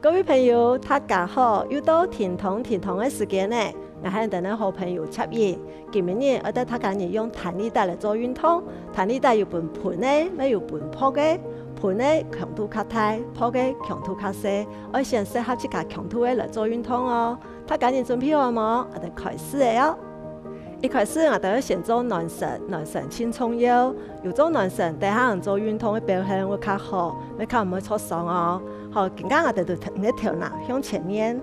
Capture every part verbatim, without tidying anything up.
各位朋友，大家好！又到停動停動个時間呢，𠊎係你等个好朋友Chap Yin。今晡日愛帶大家人用彈力帶來做運動。彈力帶有分歕个，乜有分拍个。歕个強度較大，拍个強度較細，愛選適合自家強度个來做運動哦。大家人準備好無？𠊎等開始了哦！ 一開始𠊎兜愛先做暖身，暖身盡重要。有做暖身，等下做運動个表現會較好，乜較毋會著傷哦。好，今下𠊎兜就同个頭那向前面，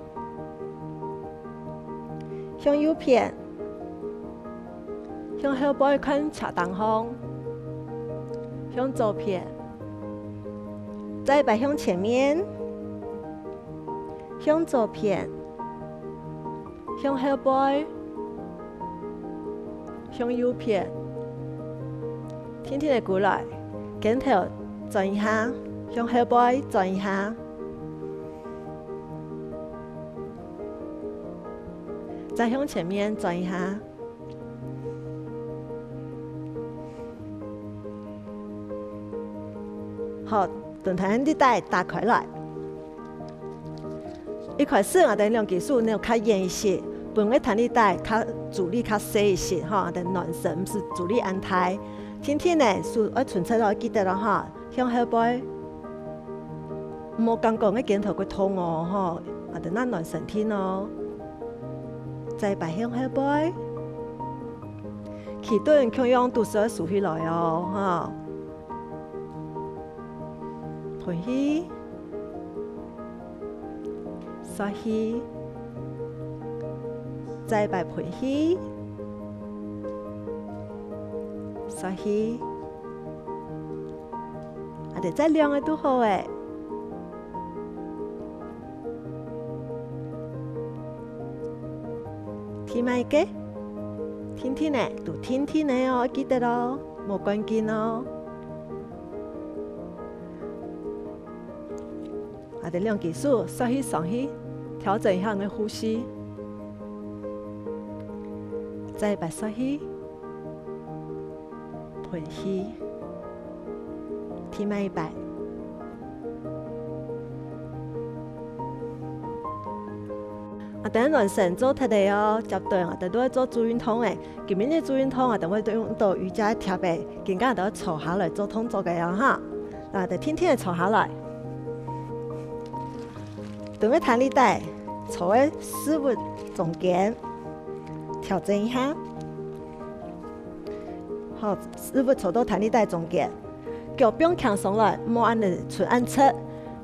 向右片，向後背看斜當項，向左片，再一擺向前面，向左片， 向後背，向右片，定定仔跍來，肩頭轉一下，向後背轉一下，再向前面轉一下。 好，同彈力帶打開來。一開始𠊎兜兩支手扭較遠一息，分个彈力帶較阻力較細一息，吼，𠊎兜暖身毋使阻力恁大。定定仔，手愛伸直來，記得哦，吼，向後背。 莫感覺个肩頭會痛哦，吼，𠊎兜愛暖身體哦。再擺向後背。企等共樣肚屎愛收起來哦，吼。歕氣，欶氣，再擺歕氣，欶氣。 𠊎兜再兩下就好了。第二个，定定仔，就定定仔哦，記得哦，莫趕緊哦。𠊎兜兩支手欶氣、欶氣，調整一下𠊎个呼吸。再一擺欶氣。 歕氣。第二擺。𠊎兜暖身做忒了哦，接等𠊎兜就愛做助運動了。今晡日助運動𠊎兜會用到瑜伽个貼仔，今下𠊎兜坐下來做動作个哦哈。𠊎兜定定仔坐下來。 同个彈力帶，坐个屎朏中間，調整一下。好，屎朏坐到彈力帶中間，腳放輕鬆來，莫恁仔伸恁直，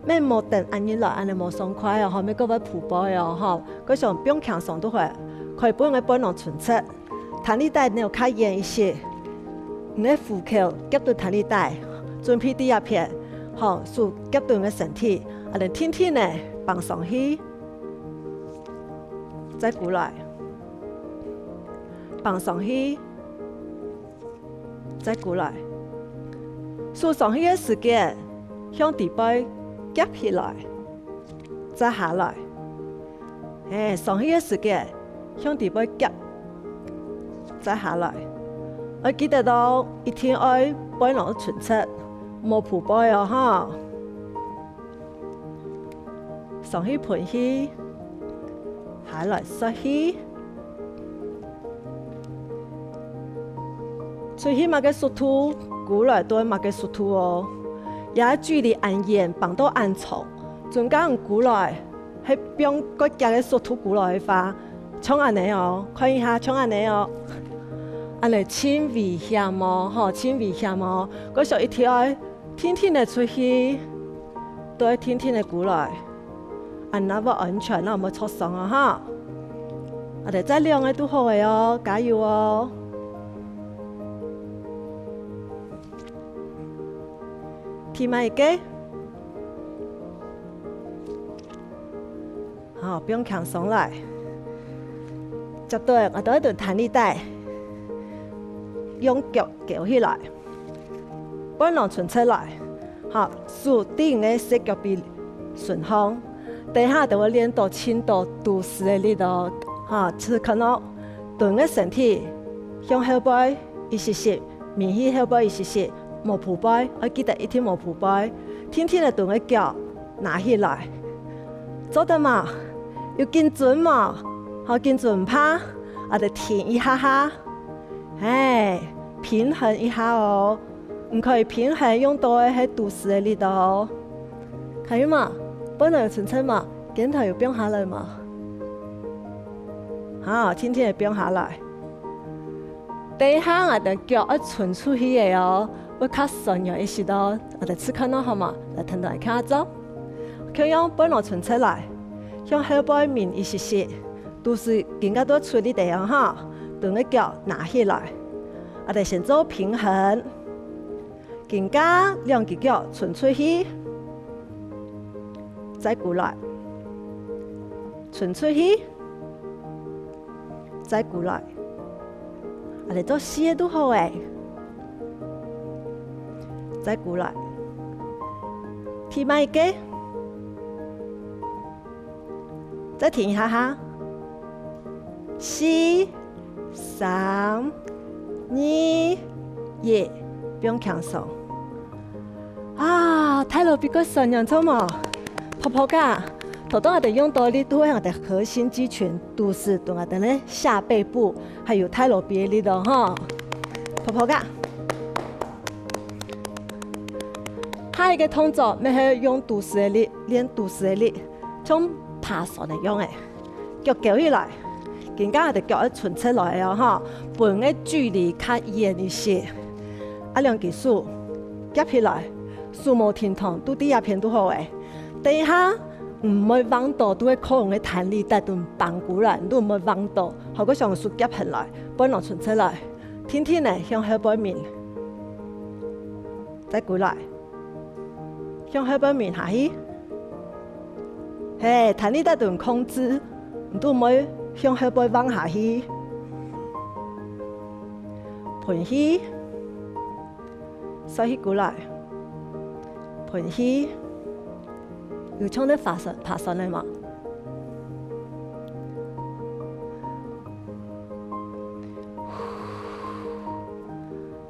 乜莫等恁入來，恁仔無爽快哦，吼，乜過會嗾背哦，吼，該想放輕鬆就好，可以分个背囊伸直。 彈力帶扭較遠一息，你个虎口夾等彈力帶，準備在這片，吼，手夾等你个身體，恁仔定定仔放鬆去，再跍來，放鬆去，再跍來。手上去个時節，向底背夾起來，再下來。 嘿，上去个時節，向底背夾，再下來。愛記得哦，一定愛背囊伸直，莫嗾背哦，吼。上去歕氣，下來欶氣。 出去麼个速度，跍來都係麼个速度哦。這距離恁遠，放到恁長，中間跍來，係放較遽个速度跍來个話，像恁仔哦，看一下，像恁仔哦。恁仔盡危險哦，吼，盡危險哦。該想一定愛 定定仔出去，都愛定定仔跍來，恁仔會安全，恁毋會著傷啊哈。𠊎兜再兩下就好了哦，加油哦！第二个，好，放輕鬆來。接等𠊎兜愛同彈力帶，用腳勾起來。 背囊伸直來，哈，手在你个細腳髀脣項。等下就會練到盡多肚屎个力哦，哈，試看哦。同个身體向後背一息息，面去後背一息息，莫嗾背，愛記得一定莫嗾背。定定仔同个腳拿起來，做得無？有緊顫無？好，緊顫毋怕，𠊎兜停一下下。嘿，平衡一下哦。毋可以平衡用到个係肚屎个力哦。還有無？本來有伸直無？肩頭有放下來無？好，輕輕仔放下來。 等一下𠊎兜腳愛伸出去个哦，會較痠軟一息哦。𠊎兜試看哦，好無？來，跈等𠊎看下做。共樣背囊伸直來，向後背抿一息息，肚屎更加多出力个哦，哈，等个腳拿起來。𠊎兜先做平衡。 緊加兩隻腳伸出去，再過來，伸出去，再過來。啊，來做四個都好欸。再過來，第五個。 再停一下哈。四、三、二、一，放輕鬆。啊，大老髀个酸軟著無？泡泡雞，頭先𠊎兜用到个都係𠊎兜核心肌群，肚屎同𠊎兜个下背部，還有大老髀个力量吼。泡泡雞。下一個動作，乜係用肚屎个力，練肚屎个力。 像爬山个樣仔，腳勾起來，緊加𠊎兜腳愛伸直來哦，吼，分个距離較遠一息。啊，兩隻手夾起來，手無停動，都在這片都好欸。等一下，毋會橫著，都會靠你个彈力帶同挷過來，你都毋會橫著。好，過將手夾起來，背囊伸直來，挺挺仔向後背抿。再過來。 向後背抿下去。嘿，彈力帶同控制，你都毋會向後背橫下去。歕氣，吸氣過來，歕氣，有像在爬山，爬山个無？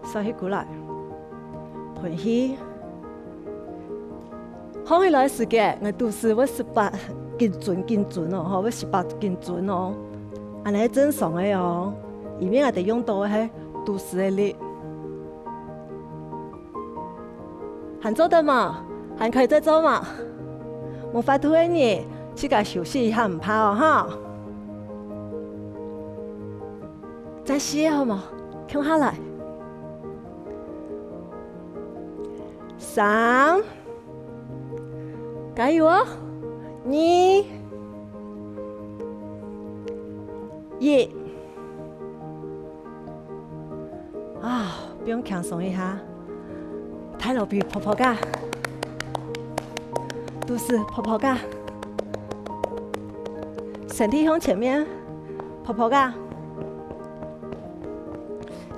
吸氣過來，歕氣。䟘起來个時節，𠊎肚屎會十八緊顫緊顫哦，吼，會十八緊顫哦。恁呢係正常个哦，因為𠊎兜用到个係肚屎个力。 還做得無？還可以再做無？無法度个人，自家休息一下毋怕哦，哈。再試好無？共下來。三，加油哦！二，一。 啊，放輕鬆一下，大老髀泡泡雞，肚屎泡泡雞，身體向前面，泡泡雞，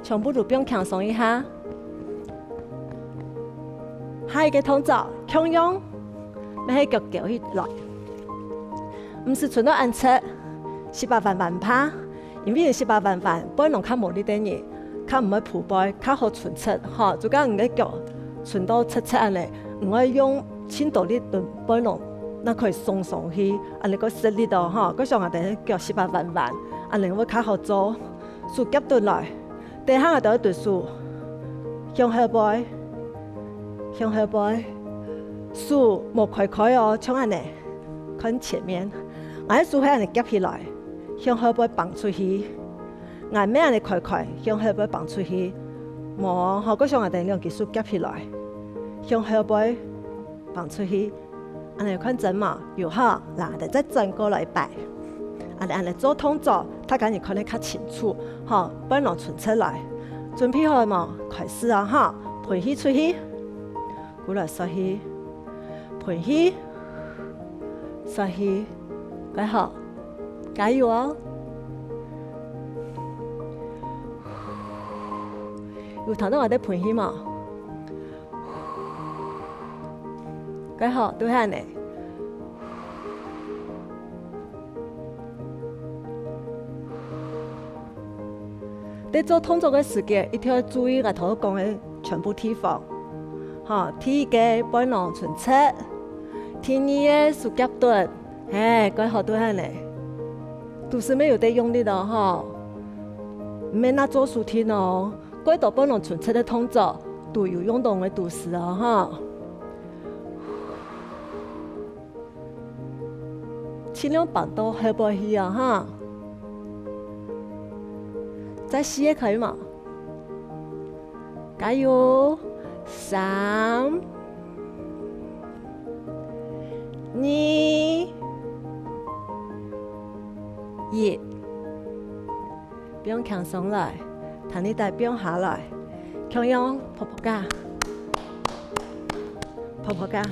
全部都放輕鬆一下。下一個動作，共樣，乜係腳勾起來，毋使伸到恁直，十八彎彎毋怕。 因為你十八彎彎，背囊較無力个人，較毋會匍背，較好伸直，吼，就講你个腳伸到直直恁呢，毋愛用盡多力，等背囊正可以鬆鬆去，恁呢較食力哦，吼，較像𠊎兜腳十八彎彎，恁呢會較好做。手夾等來，等下𠊎兜愛對手向後背，向後背，手莫開開哦，像恁呢，看前面，𠊎个手係恁呢夾起來。 向後背挷出去。𠊎乜恁呢開開，向後背挷出去。無，吼，過像𠊎兜兩隻手夾起來，向後背挷出去。恁呢看真無？有吼，來，𠊎兜再轉過來一擺。恁呢，恁呢做動作，大家人看得較清楚，吼，背囊伸直來。準備好無？開始啊，吼，歕氣出去。 過來吸氣，歕氣，吸氣，蓋好，加油哦！有聽到𠊎兜歕氣無？蓋好，就係恁呢。 在做動作个時節，一定愛注意𠊎頭先講个全部地方。吼，第一個，背囊伸直；第二個，手夾等；嘿，蓋好，就恁呢。肚屎乜有得用力哦，吼。毋免拿做手定哦，蓋多本來伸直个動作，都有用到𠊎肚屎哦，吼。盡量放到後背去哦，哈。再試一下可以無？ 加油！三、二、一，放輕鬆來，彈力帶放下來，共樣噗噗仔，噗噗仔，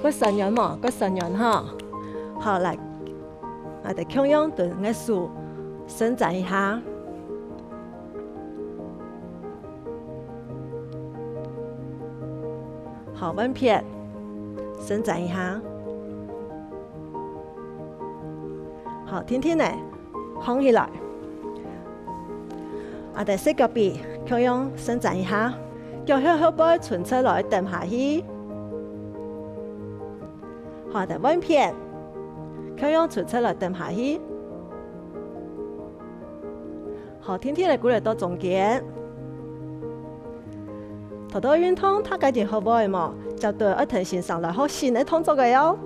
過三元無？過三元哈。好，來，𠊎兜共樣同𠊎手伸展一下。 好，換片，伸展一下。好，定定仔，䟘起來。啊，對，細腳髀共樣伸展一下，腳向後背伸直來，蹲下去。好，對，換片，共樣伸直來，蹲下去。 好，定定仔跍來到中間。頭到運動，大家已經學會無？接著愛同先生來學新个動作个哦。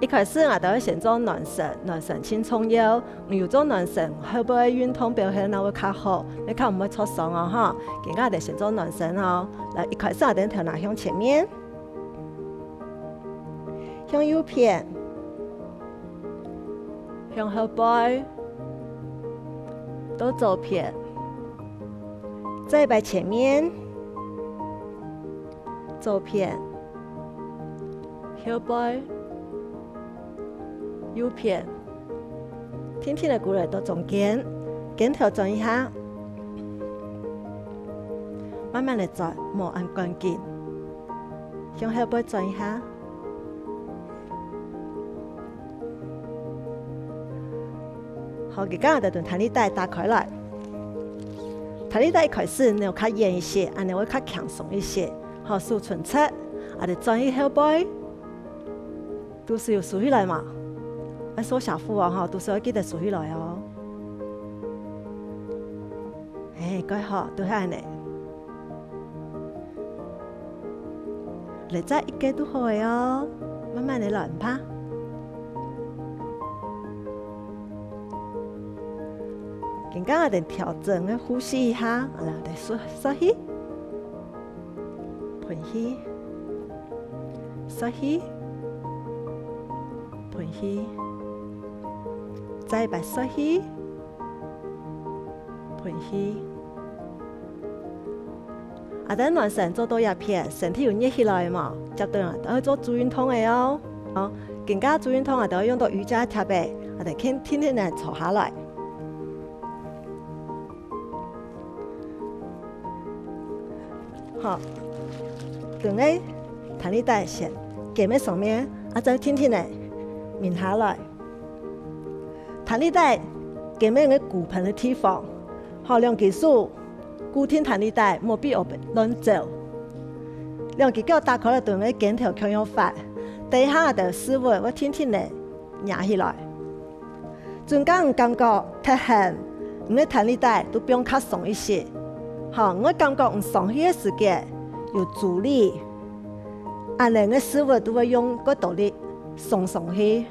一開始𠊎兜愛先做暖身，暖身盡重要。你有做暖身，後背个運動表現正會較好，你較毋會著傷哦，吼。今下𠊎兜先做暖身哦。來，一開始𠊎兜頭那向前面。 向右片，向後背，到左片，再一擺前面，左片，後背，右片。 定定仔跍來到中間，肩頭轉一下，慢慢仔轉，莫恁趕緊，向後背轉一下。好，這下𠊎兜同彈力帶打開來。彈力帶一開始你有較遠一些，恁呢會較輕鬆一些。好，手伸直，𠊎兜轉去後背。 肚屎有收起來無？愛收小腹哦，吼，肚屎愛記得收起來哦。哎，蓋好，就恁呢。來，再一個就好了哦，慢慢仔來，毋怕。今下𠊎兜調整个呼吸一下，來，來，吸，吸氣。 歕氣，吸氣，歕氣，再一擺吸氣，歕氣。啊，等暖身做到這片，身體有熱起來無？接著啊，就愛做助運動个哦。哦，今下助運動啊，就愛用到瑜伽貼仔，啊，就定定仔坐下來。 好，同𠊎彈力帶先肩仔上面，啊，再定定仔眠下來。彈力帶肩仔个骨盆个地方，好，兩隻手固定彈力帶，莫分佢亂走。兩隻腳打開來，同𠊎肩頭共樣闊，等一下𠊎兜屎朏會定定仔擎起來。 中間你感覺忒㤐，你个彈力帶就放較鬆一息。好，你會感覺你上去个時節有阻力，恁呢你个屎朏就會用較多力送上去，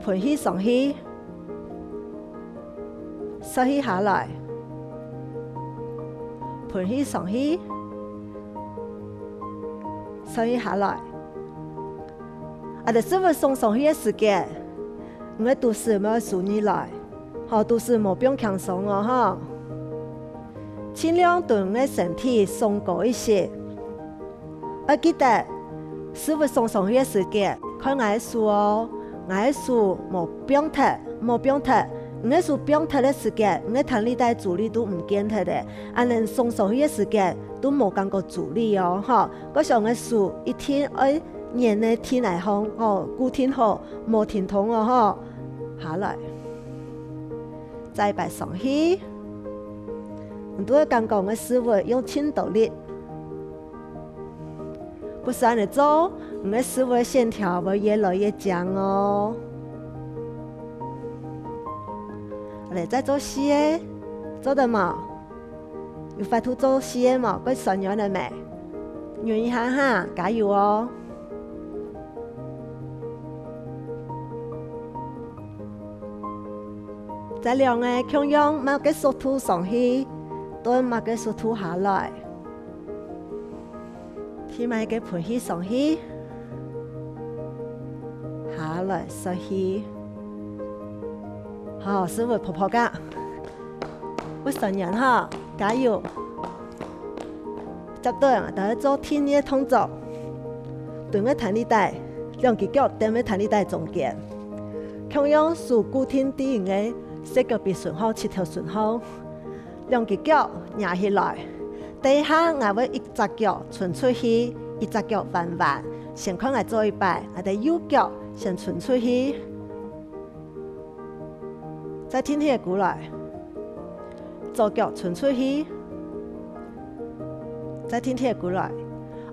歕氣上去，吸氣下來，歕氣上去，吸氣下來。 啊，就屎朏送上去个時節，你个肚屎愛收入來，好，肚屎莫放輕鬆哦，吼。盡量同你个身體送高一息。愛記得，屎朏送上去个時節，看𠊎个手哦，𠊎个手莫放忒，莫放忒。你个手放忒个時節，你个彈力帶阻力就毋見忒了。恁呢送上去个時節，就無感覺阻力哦，吼。 該雙个手一定愛黏在地泥項哦，固定好，莫停動哦吼。下來，再一擺上去，你就會感覺你个屎朏用盡多力，不時恁樣做，你个屎朏个線條會越來越靚哦。來，再做四个，做得無？有法度做四个無？會痠軟了無？忍一下哈，加油哦！再兩个共樣，麼个速度上去，頓麼个速度下來。 第二个歕氣上去，下來吸氣。好，屎朏泡泡仔，會痠軟哈，加油！接著，𠊎兜做第二个動作，蹲个彈力帶，兩支腳踮个彈力帶中間，共樣手固定在你个細腳髀脣項、膝頭脣項。 兩支腳擎起來，這下𠊎會一隻腳伸出去，一隻腳彎彎。先看𠊎做一擺，𠊎兜右腳先伸出去，再定定仔過來，左腳伸出去，再定定仔過來。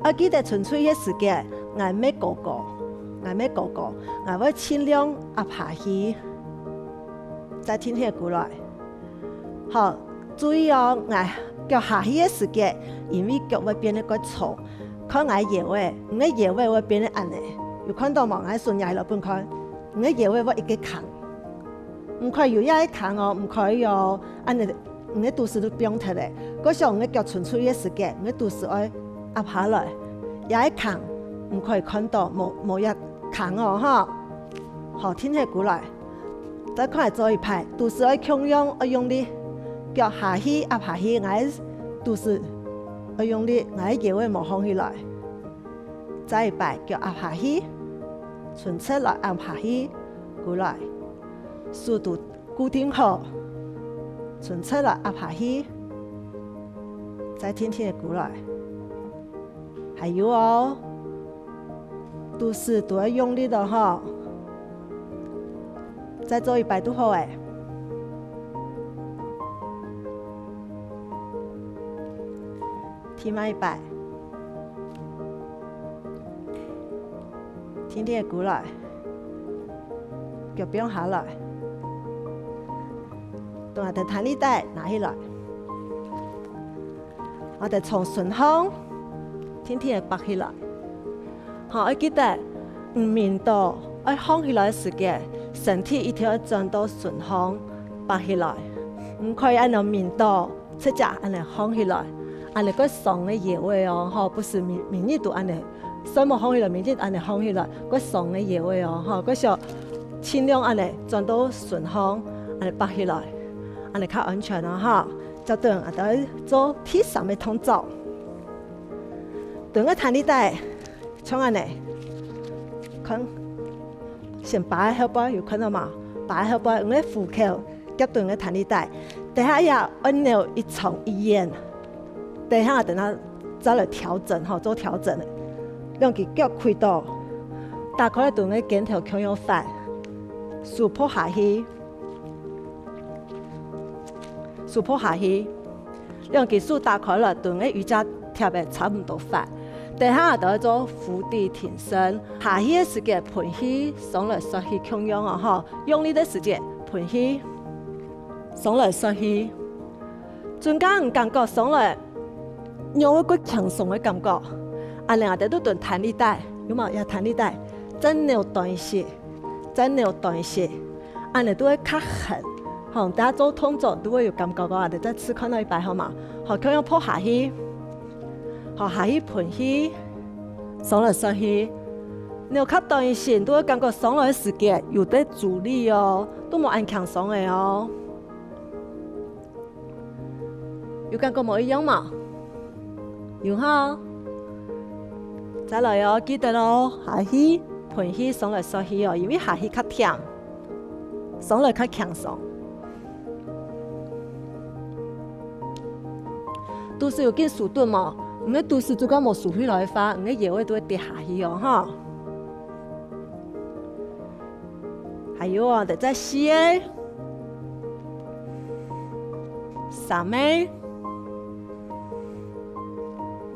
愛記得伸出去个時節，𠊎乜高高，𠊎乜高高，𠊎會盡量壓下去，再定定仔過來。 好，注意哦，𠊎腳下去个時節，因為腳會變到較粗，看𠊎个腰仔，你个腰仔會變到恁仔，有看著無？𠊎手擎起來分你看，你个腰仔會一個崁，毋可以有這個崁哦，毋可以哦，恁仔你个肚屎就放忒了。該時候你个腳伸出去个時節，你个肚屎愛壓下來，這個崁毋可以看著，無，無這崁哦，吼。好，定定過來。 再過來做一擺，肚屎愛共樣愛用力，腳下去壓下去，𠊎肚屎愛用力，𠊎个腰仔無䟘起來。再一擺，腳壓下去，伸直來壓下去，過來，手肚固定好，伸直來壓下去，再定定過來。 還有哦，肚屎都愛用力哦吼。再做一擺就好了。第二擺，定定過來，腳放下來，等下等彈力帶拿起來。 𠊎兜從脣項定定仔擘起來。好，愛記得，你面到愛䟘起來个時節，身體一定愛轉到脣項擘起來，毋可以恁樣面到直接恁樣䟘起來，恁樣會傷你个腰仔哦，吼，毋係每，每日都恁樣，睡目䟘起來，每日恁樣䟘起來，會傷你个腰仔哦，吼，該時候盡量恁樣轉到脣項，恁樣擘起來，恁樣較安全哦，吼。 接等𠊎兜做第三個動作。等个彈力帶，像恁仔，看，先扒个後背，有看著無？扒个後背，用个虎口夾等个彈力帶，等下也愛扭一長一遠，等下等下再來調整吼，做調整。兩支腳開到，打開來等个肩頭共樣闊，手抱下去。 手抱下去，兩支手打開來，同个瑜伽貼仔差毋多闊。等下就愛做伏地挺身，下去个時節歕氣，上來吸氣共樣哦，吼，用力个時節歕氣，上來吸氣。中間感覺上來，腰仔會較輕鬆个感覺，恁樣啊，就對等彈力帶，有無？這彈力帶，再扭短一息。 再扭短一息，恁樣就會較絚。吼，大家做動作就會有感覺个，恁樣再試看多一擺好無？好，共樣抱下去，好，下去歕氣，上來吸氣，扭較短一息，就會感覺上來个時節有兜阻力哦，都無恁輕鬆个哦。 有感覺無一樣無？有吼。再來哦，記得哦，下去，歕氣，上來吸氣哦，因為下去較悿，上來較輕鬆。肚屎有緊收著無？你个肚屎如果無收起來个話，你个腰仔就會跌下去哦，吼。 還有哦，就再四个、三个、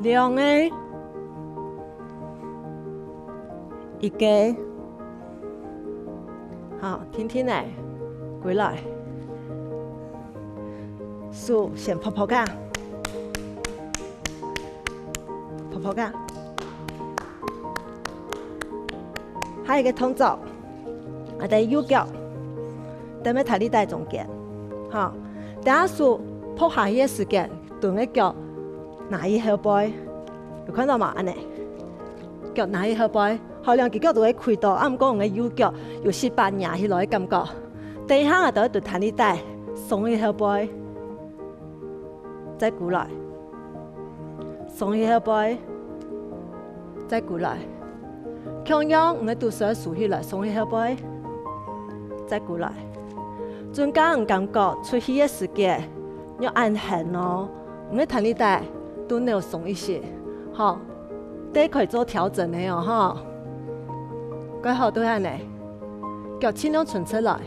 兩个、一个。好，定定仔，歸來。手先噗噗仔，噗噗仔。下一个動作，𠊎兜右腳，踮个彈力帶中間。好，等下手噗下去个時間， 蹲个腳拿去後背，有看著無？恁仔，腳拿去後背，好，兩隻腳都會開到，啊，毋過你个右腳有息把擎起來个感覺。等一下𠊎兜會蹲彈力帶，鬆去後背，再歸來，鬆去後背，再歸來。共樣，你个肚屎收起來，鬆去後背，再歸來。中間你感覺出氣个時節， 愛恁㤐哦，你个彈力帶都扭鬆一息，吼，這可以做調整个哦，吼。蓋好，都係恁仔，腳盡量伸出來，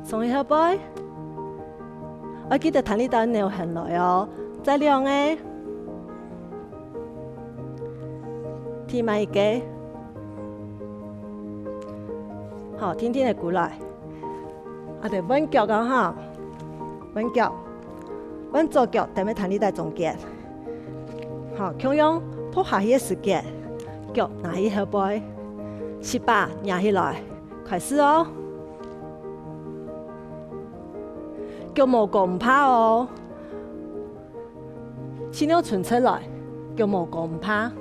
鬆去後背，愛記得彈力帶扭㤐來哦。再兩个，第滿一个，好，定定仔歸來。 啊，對，換腳啊哈，換腳，換左腳踮个彈力帶中間。好，共樣，噗下去个時節，腳拿去後背，息把擎起來，開始哦。腳無高毋怕哦。 盡量伸出來，腳無高毋怕。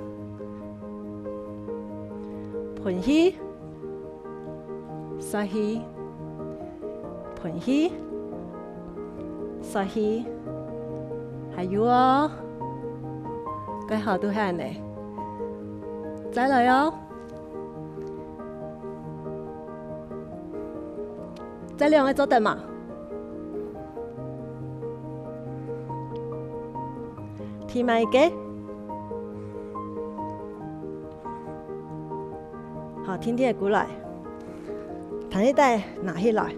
歕氣，欶氣，歕氣，欶氣。還有哦，蓋好，都係恁仔。再來哦。 再兩个做得無？第滿一个。好，定定仔歸來。彈力帶拿起來。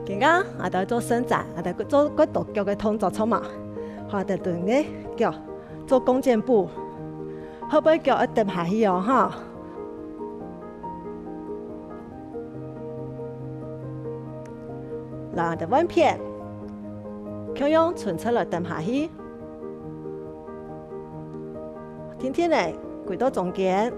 今下𠊎兜做伸展，𠊎兜做較多腳个動作，著無？好，𠊎兜蹲个腳 做弓箭步，後背腳愛踮下去哦，哈。來，𠊎兜換片，共樣伸出來踮下去。定定仔，歸到中間。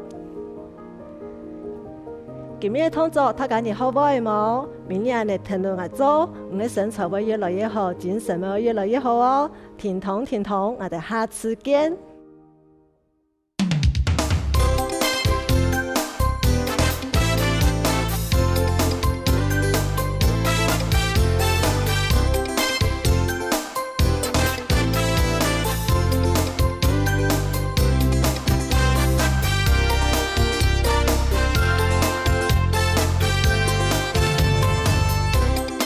今日个動作大家你學會無？明日恁仔跈等𠊎做，你个身材會越來越好，精神會越來越好哦。 停動，停動，𠊎兜下次見。